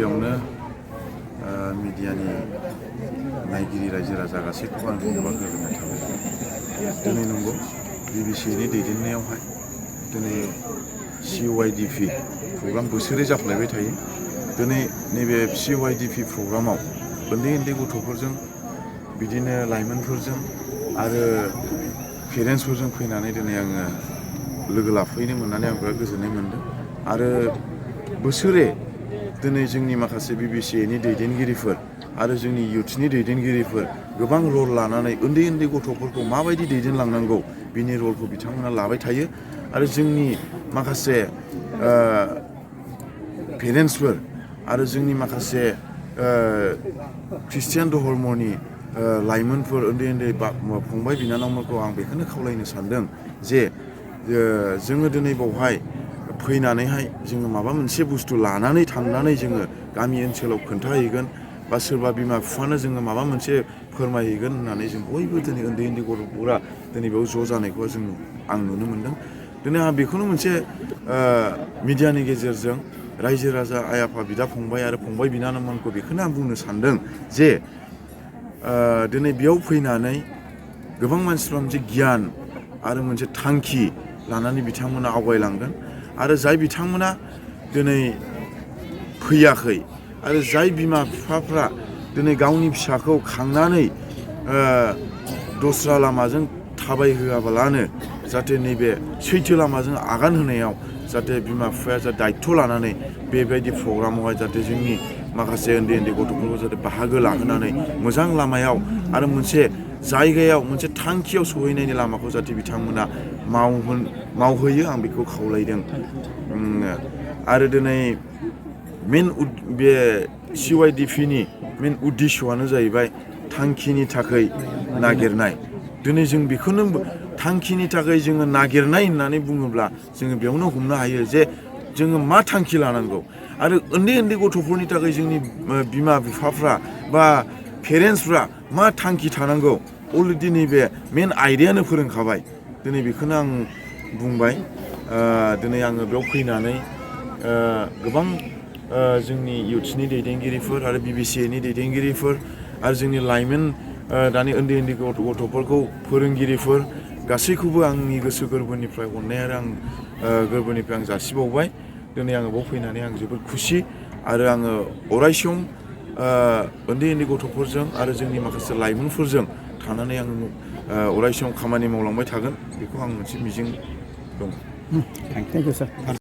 गिबियावनो मिडियानि नायगिरि रायजो राजा गासैखौबो आं धन्यबाद होग्रोनाय थाबाय। दिनै नंगौ बिबिसिनि दैदेननायावहाय दिनै CYDP प्रग्राम बोसोरै जाफ्लेबाय थायो। दिनै नैबे CYDP प्रग्रामाव उन्दै उन्दै गथ'फोरजों बिदिनो लाइमोनफोरजों आरो पेरेन्टसफोरजों फैनानै दिनै आङो लोगो लाफैनो मोननानै आं बिराद गोजोननाय मोन्दों। आरो बोसोरे दिनै जोंनि माखासे बिबिसिनि दैदेनगिरिफोर आरो जोंनि इयुथ्सनि दैदेनगिरिफोर गोबां रल लानानै उन्दै उन्दै गथ'फोरखौ माबायदि दैदेनलांनांगौ बिनि रलखौ बिथांमोना लाबाय थायो। आरो जोंनि माखासे पेरेन्टसफोर आरो जोंनि माखासे ख्रिस्टियान धर्मनि लाइमोनफोर उन्दै उन्दै फंबाय बिनानावमोनखौ आं बेखौनो खावलायनो सानदों जे जोङो दिनै बावहाय फैनानैहाय जोङो माबा मोनसे बुस्थु लानानै थांनानै जोङो गामि ओनसोलाव खोन्थाहैगोन बा सोरबा बिमा बिफानो जोङो माबा मोनसे फोरमायहैगोन होननानै जों बयबो दिनै उन्दै उन्दै गथ'फोरा दिनै बेयाव ज' जानायखौ आं नुनो मोन्दों। दिनै आं बेखौनो मोनसे मिडियानि गेजेरजों रायजो राजा आइ आफा बिदा फंबाय आरो फंबाय बिनानावमोनखौ बेखौनो आं बुंनो सानदों जे दिनै बेयाव फैनानै गोबां मानसिफ्रा मोनसे गियान आरो मोनसे थांखि लानानै बिथांमोना आवगायलांगोन। आरो जाय बिथांमोना दिनै फैयाखै आरो जाय बिमा बिफाफ्रा दिनै गावनि फिसाखौ खांनानै दस्रा लामाजों थाबायहोआबालानो जाहाथे नैबे सैथो लामाजों आगान होनायाव जाहाथे बिमा बिफाया जा दायथ' लानानै बेबायदि प्रग्रामावहाय जाहाथे जोंनि माखासे उन्दै उन्दै गथ'फोरखौ जाहाथे बाहागो लाहोनानै मोजां लामायाव आरो मोनसे जायगायाव मोनसे थांखियाव सहैनायनि लामाखौ जाहाथे बिथांमोना मावहैयो आं बेखौ खावलायदों। आरो दिनै बे CYDPनि मेन उद्देश्यआनो जाहैबाय थांखिनि थाखाय नागिरनाय। दिनै जों बेखौनो थांखिनि थाखाय जोङो नागिरनाय होननानै बुङोब्ला जोङो बेयावनो हमनो हायो जे जोङो मा थांखि लानांगौ। आरो उन्दै उन्दै गथ'फोरनि थाखाय जोंनि बिमा बिफाफ्रा बा पेरेन्टसफ्रा मा थांखि थानांगौ अलरेडि नैबे मेन आयदायानो फोरोंखाबाय। दिनै बेखौनो आं बुंबाय। दिनै आङो बेयाव फैनानै गोबां जोंनि इयुथ्सनि दैदेनगिरिफोर आरो बिबिसिनि दैदेनगिरिफोर आरो जोंनि लाइमोन दानि उन्दै उन्दै गथ'फोरखौ फोरोंगिरिफोर गासैखौबो आंनि गोसो गोरबोनिफ्राय अननाय आरो गोरबोनिफ्राय आं जासिबावबाय। दिनै आङो बेयाव फैनानै आं जोबोद खुसि आरो आङो अरायसम उन्दै उन्दै गथ'फोरजों आरो जोंनि माखासे लाइमोनफोरजों थानानै आङो अरायसम खामानि मावलांबाय थागोन बेखौ आं मोनसे मिजिं दं। Thank you sir.